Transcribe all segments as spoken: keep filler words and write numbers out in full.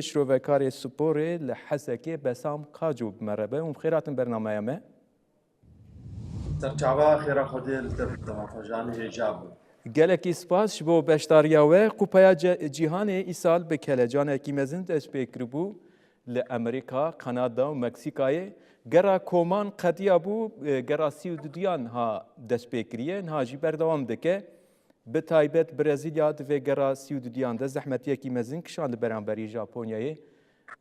şrovekarê sporê li Hesekê Besam Kaco bi me re be. Hûn bi xêr hatin bernameya me. Serçava xêra Xwedê li te bi temaşevanê hêja bû. Gelekî spas ji bo beşdariya we. Kupaya Ce-, Cîhanê îsal bi kelecanekî mezin dest pê kiribû li Amerîka, Kanada û Meksîkayê. Gera koman qediya bû, e, gera sî û duduyan ha dest pê kiriye, niha jî berdewam dike. Bi taybet Brezîlya di vê gera sî û duduyan de zehmetiyekî mezin kişand li beramberî Japonyayê,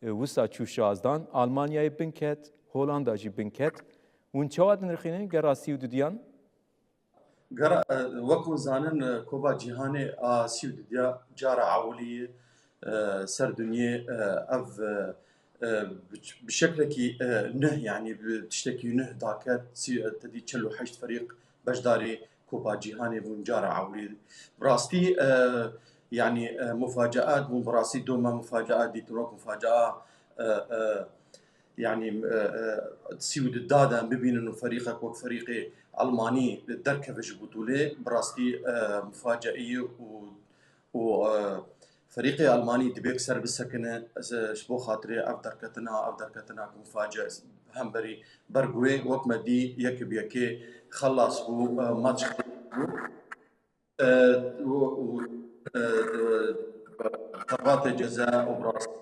e, wisa çû şazdan. Almanyayê binket, Holanda jî binket. Hûn çawa dinirxînin gera sî û duduyan? Gera, e, wek hûn zanin, e, Kopa Cîhanê a sî û duduya cara ewilî ye, e, ser dinyê, e, ev, e, e, bi, bi şeklekî, e, nuh, yanî bi tiştekî nuh daket, sî-, e, tedî çel û heşt ferîq beşdarî Kopa Cîhanê bûn cara ewilî. Bi rastî, e, yanî, e, mufacaat bûn, bi rastî doma mufacaat dîtin, wek mufacaa, e, e, yanî, e, e, sî û du da de em bibînin û ferîqek wek ferîqê Elmanî derkeve ji butûlê, bi rastî, e, mufacaî ye û, û, e, ferîqê Elmanî dibê ser bisekine, e, ji bo xatirê ev derketina, ev derketina ku muface hemberî berguhê, wek me dî yek bi yekê xelas bû, e, maç xelas bû. E, û, û, e, xebatê ceza û bi rastî,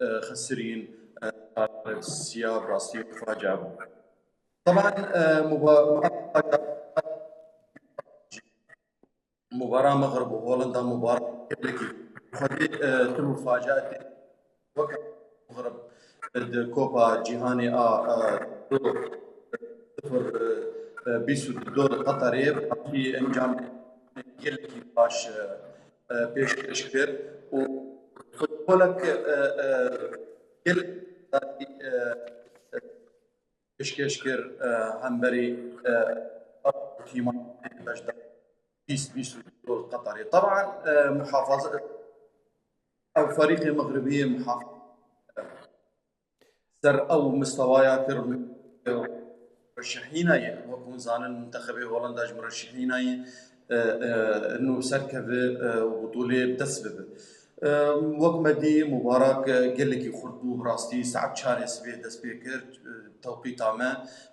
e, xesirîn, e, siya bi rastî facia bû. Taban, e, muba-, mubara Mexrib û Holanda mubara gelekî Xwedê, e, tu mufacaetê wek Mexrib di Kopa Cîhanê a, e, du sifir, e, bîst û du li Qeterê bi rastî encam gelekî baş, e, e, pêşkêş kir û futbolek, e, e, gelek, e, e, pêşkêş kir, e, hemberî, e, ew tîma beşdar bîst bîst û du li Qeterê. Taban, e, muhafaza, ew ferîqê Mexribî muhafaza ser ew mistewaya kir, murşehîna ye. Wek hûn zanin, mintexebê Holanda ji murşehîna ye, e, e, nû serkeve, e, û butûlê bi dest bibe. E, wek me dî, Mubarak, e, gelekî xurt bû, bi rastî saet çarê sibê dest pê kir, e, tewqîta me,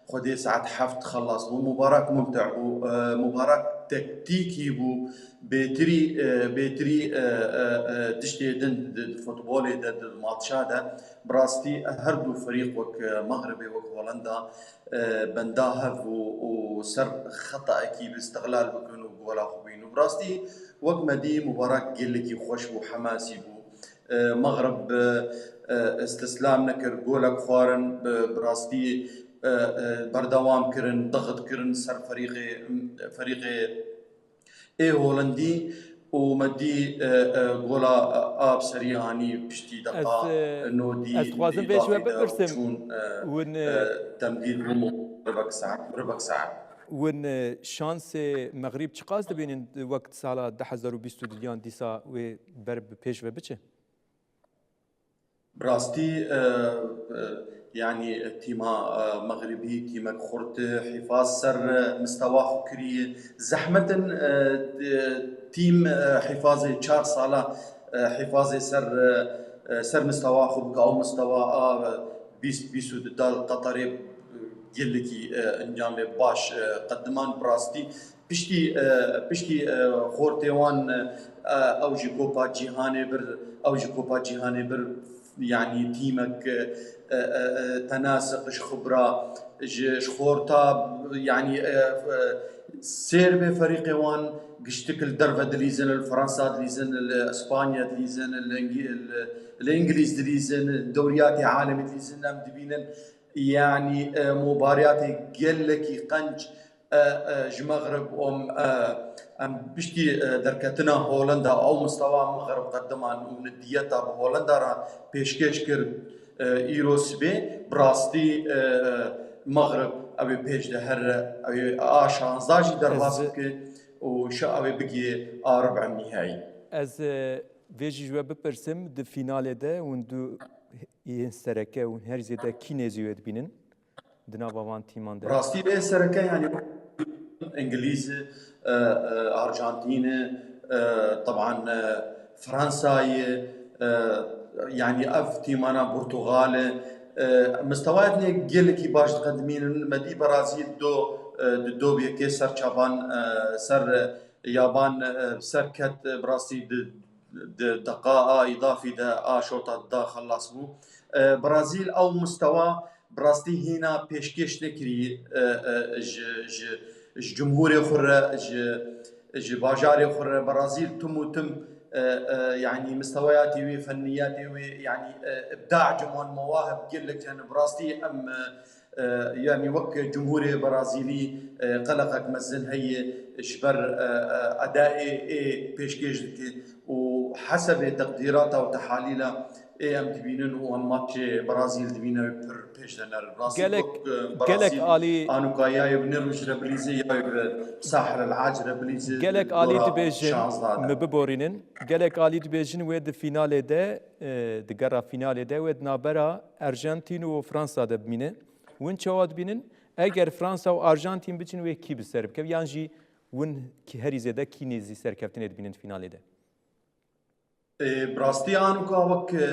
Xwedê saet heft xelas bû. Mubarak mumteh bû, e, Mubarak tektîkî bû, bêtirî, e, bêtirî, e, e, e, tiştê din di, di futbolê de, di matça de, bi rastî her du ferîq wek, e, Mexribê, wek Holanda, e, benda hev û, û ser xetaekî bi îstixlal bikin û gola xwe bînin. Û bi rastî wek me dî Mubarak gelekî xweş bû, hemasî bû. E, Mexrib, e, e, îstislam nekir, golek xwarin, bi, bi rastî, e, e, berdewam kirin, dixit kirin ser ferîqê, ferîqê ê Holandî û me dî, e, e, gola, e, a bi serî anî piştî deqa nodî. Ez dixwazim vê ji we bipirsim. Çûn, e, hûn, e, e, temdîd bû, mirivek saet, mirivek saet. Hûn, e, şansê Mexrîb çiqas dibînin wek sala du hezar û bîst û duyan dîsa wê ber bi pêş ve biçe? Bi rastî, e, e, yanî tîma, e, Mexribî tîmek xurt e, hîfaz ser, e, mistewa xwe kiriye. Zehmet in, e, e, tîm, e, hîfazê çar sala, e, hîfazê ser, e, e, ser mistewa xwe bike. Ew mistewa a, e, bîst bîst û du da Qeterê, e, gelekî, e, encamê baş, e, qediman bi rastî. Piştî, e, piştî, e, xortê wan, e, ew ji Kopa Cîhanê bir, ew ji Kopa Cîhanê bir, yanî tîmek, e, e, e, tenasiq ji xwe bira, ji, ji xorta, yanî, e, e, sêr bê ferîqê wan giştik li derve dilîzin, li Fransa dilîzin, li Îspanya dilîzin, li Îngî-, li, li Îngilîz dilîzin, li dewriyatê alemê dilîzin, em dibînin, yanî, e, mubariyatê gelekî qenc, e, e, ji Mexrib û em, e, em piştî, e, derketina Holanda ew mistewa Mexrib qediman û nidiyeta bi Holanda re pêşkêş kir, e, îro sibê, bi rastî, e, e, Mexrib ew ê pêş de here, ew ê a şanzda jî derbas bike û şa ew ê bigihê a rib'en nîhayî. Ez, e, vê jî ji we bipirsim, di fînalê de hûn du yên sereke hûn her zêde kî nêzî wê dibînin? Di nava van tîman de. Rastî vê sereke, yanî, Îngilîz e, e, e, Arjantîn e, e, teban, e, Fransa ye, e, Yanî ev tîmana Portugal e. E, mistewayetnê gelekî baş diqedimînin. Me dî Brazîl do, e, di do yekê ser çavan, e, ser yaban, e, ser ket, e, bi rastî di, di deqa a îdafî de a şota da xelas bû. E, Brazîl ew mistewa bi rastî hîna pêşkêş nekirî, e, e, ji, ji, ji cumhurê xwe re, ji, ji bajarê xwe re. Brazîl tim û tim, e, e, yanî mistewayatê wê, fenniyatê wê, yanî, e, ibda, cumon mewahib gelek hene. Bi rastî em, e, e, yanî wek cumhurê Brazîlî, e, qeleqek mezin heye ji ber, e, e, edayê ê pêşkêş dike û hesebê teqdîrata û tehalîla ê em dibînin û em maçê Brazîl dibîne wê pir pêş de nerin. Rastî Gelek, wek, e, gelek Brazîl alî anûka ya wê bi nê roj re bilîze ya wê bi Sahr el Ac re bilîze gelek alî dora dibêjin, şanzdeh de. Min biborînin. Gelek alî dibêjin wê di fînalê de, e, di gera fînalê de wê di navbera Arjantîn û Fransa de bimîne. Win çawa dibînin? Eger Fransa û Arjantîn biçin wê kî bi ser bikeve? Yan jî win kî herî zêde kî nêzî serkeftinê dibînin di fînalê de? Ê, bi rastî anûka wek, e,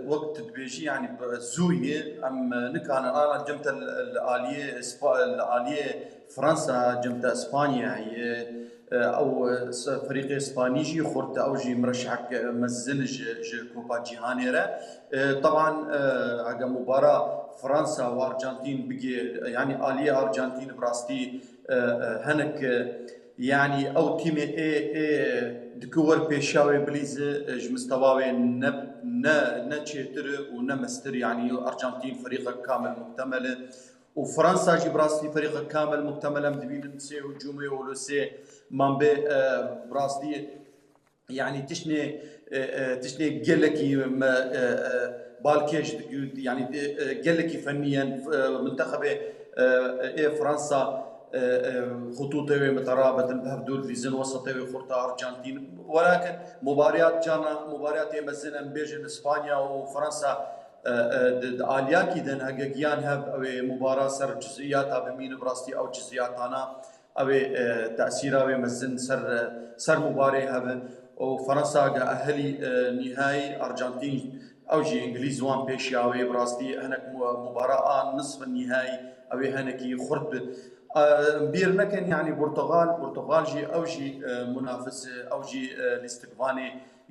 wek tu dibêjî, yanî bi zû ye, em, e, nikanin ana cem te li, li aliyê Spa-, li aliyê Fransa, cem te Spanya heye, e, ew, e, se-, ferîqê Spanî jî xurt e, ew jî mireşehek, e, mezin ji, ji Kopa Cîhanê re. E, teban, e, hege mubara Fransa û Arjantîn bigê, yanî aliyê Arjantîn bi rastî, e, e, hinek, e, Yanî ew tîmê ê, ê dike wer pêşiya wê bilîze, ji mistewa wê ne, ne, ne çêtir e û ne mestir. Yanî Arjantîn ferîqek kamil muhtemel e. Û Fransa jî bi rastî ferîqek kamil muhtemel em dibînin sê hicûmê û li sê manbê, e, bi rastî Yanî tiştê, e, e, tiştê gelekî me, e, e, balkêş dikir, yanî, e, e, gelekî fennî yên, e, mintexebê, e, e, ê Fransa, e, e, xutûtê wê miterabitin bi hevdû dilîzin, wesatê wê xurt a Arjantîn. Welakin mubariyat cana, mubariyatê mezin em bêjin Spanya û Fransa, e, e, di, di aliyakî din hege giyan hev ew ê mubara ser ciziyata bimîne, bi rastî ew ciziyatana Ew ê, e, tesîra wê mezin ser, e, ser mubarê hebe. Û Fransa ge ehelî, e, nîhayî Arjantîn, ew jî Îngilîz wan pêşiya wê, bi rastî hinek mu-, mubara a nisf nîhayî ew ê hinekî xurt bi. E, bîr nekin, yanî Portugal, Portugal jî ew jî, e, munafis e, ew jî, e, lîstikvanê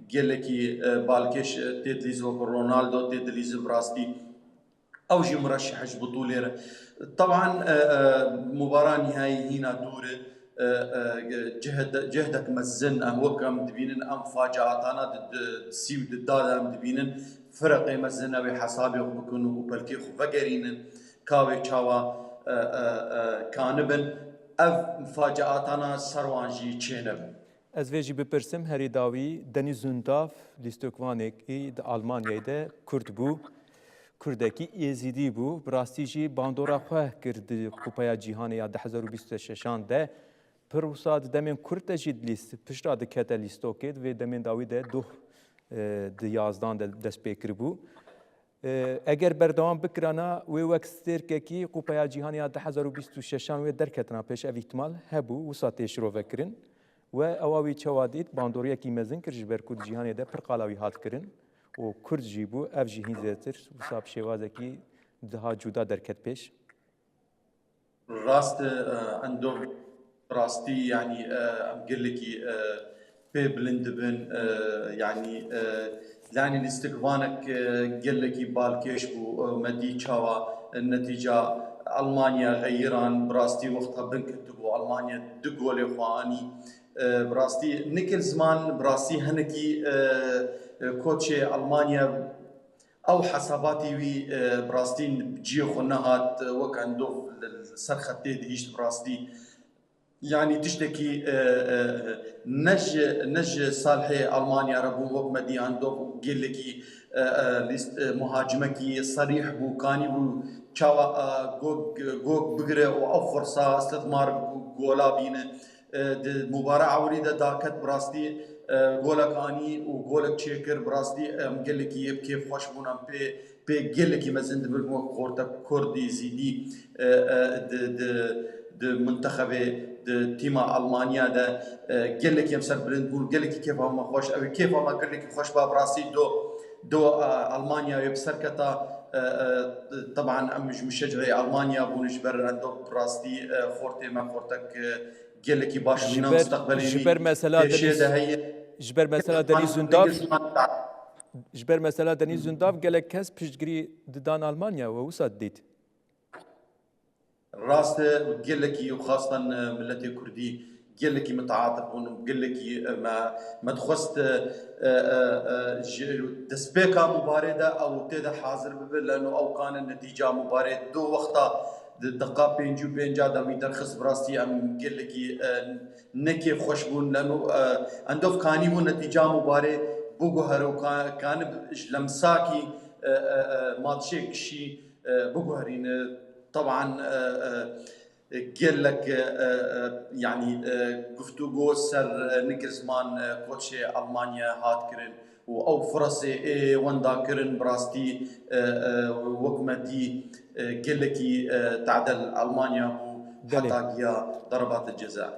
gelekî, e, balkêş, e, tê dilîz wek Ronaldo tê dilîz bi rastî. Ew jî mureşeh ji butûlê re. Teban, e, e, mubara nîhayî hîna dûr e. E, e, cehd-, cehdek mezin em wek em dibînin, em faciatana di, di, di sî û di da de em dibînin. Fireqê mezin ew ê hesabê xwe bikin û pelkê xwe vegerînin. Ka wê çawa, e, e, e, kanibin. Ev faciatana ser wan jî çênebin. Ez vê jî bipirsim, herî dawî Denîz Zundav, lîstikvanekî di Almanyayê de Kurd bû. Kurdekî Êzîdî bû. Bi rastî jî bandora xwe kir di Kupaya Cîhanê ya du hezar û bîst û şeşan de. Pir wisa di demên kurt de jî dilîst, piştra dikete lîstokê, di vê demên dawî de doh, e, di yazdan de dest pê kiribû. E, eger berdewam bikirana, wê wek stêrkekî Kupaya Cîhanê ya du hezar û bîst û şeşan wê derketina pêş, ev îhtimal hebû, wisa tê şirovekirin. We ewa wî çawa dît, bandoriyekî mezin kir, ji ber ku di cîhanê de pir qala wî hat kirin û kurd jî bû, ev jî hîn zêdetir wisa bi şêwazekî daha cuda derket pêş. Rast e, e, Endo, rastî, yanî, e, em gelekî, e, pê bilind dibin, e, yanî, e, yanî lîstikvanek, e, gelekî balkêş bû, e, me dî çawa, e, netîca Almanya xeyiran, bi rastî wexta bin ketibû Almanya du golê xwe anî, e, bi rastî Nagelsmann, bi rastî hinekî, e, e, koçê Almanya Ew hesabatî wî, e, bi rastî cihê xwe nehat, e, wek Endov li, li ser xetê dihişt bi rastî. Yanî tiştekî, e, e, ne ji, ne ji salhê Almanya re bû wek me dî Endov û gelekî, e, e, lîst, e, muhacimekî serîh bû, kanî bû çawa, e, gok, gok bigire û ew firsa îstithmar bike û gola bîne. E, di mubara ewilî de daket bi rastî, e, golek anî û golek çêkir, bi rastî em gelekî yê bi kêf xweş bûn, em pê, pê gelekî mezin dibin wek xortek Kurdî, Zîdî, e, e, di, di, di mintexebê, di tîma Almanya de, e, gelekî em serbilind bûn, gelekî kêfa me xweş, ew ê kêfa me gelekî xweş ba bi rastî do. Do, e, Almanya wê bi ser keta, e, e, teban em ji muşecihê Almanya bûn, ji ber endo bi rastî, e, xortê me xortek, e, gelekî baş bû, Ji ne ber, mustaqbelê ji wî ber mesela pêşê Denîz, de heye. ji ber mesela Denîz Zundav, ji ber mesela Denîz Zundav gelek kes piştgirî didan Almanya we wisa dît. Rast e, gelekî û xastan, e, miletê Kurdî gelekî miteatif bûn û gelekî, e, me, me dixwest, e, e, e, e, ji destpêka mubarê de ew tê de hazir bibe, leno ew kane netîca mubarê do wexta di deqa pêncî û pênca de wî derxist, bi rastî em gelekî, e, nekê xweş bûn, leno, e, endov kanî bû netîca mubarê biguhere û ka-, kanib ji lemsakî, e, e, e, matşê gişî, e, biguherîne. Teban, e, e, gelek, e, e, yanî, e, guftûgo ser, e, nikir ziman, e, koçê Almanya hat kirin û ew firasê ê wenda kirin, bi rastî, e, e, wek me dî, e, gelekî, e, tadel Almanya bû, Belê. Heta giya darabat ceza.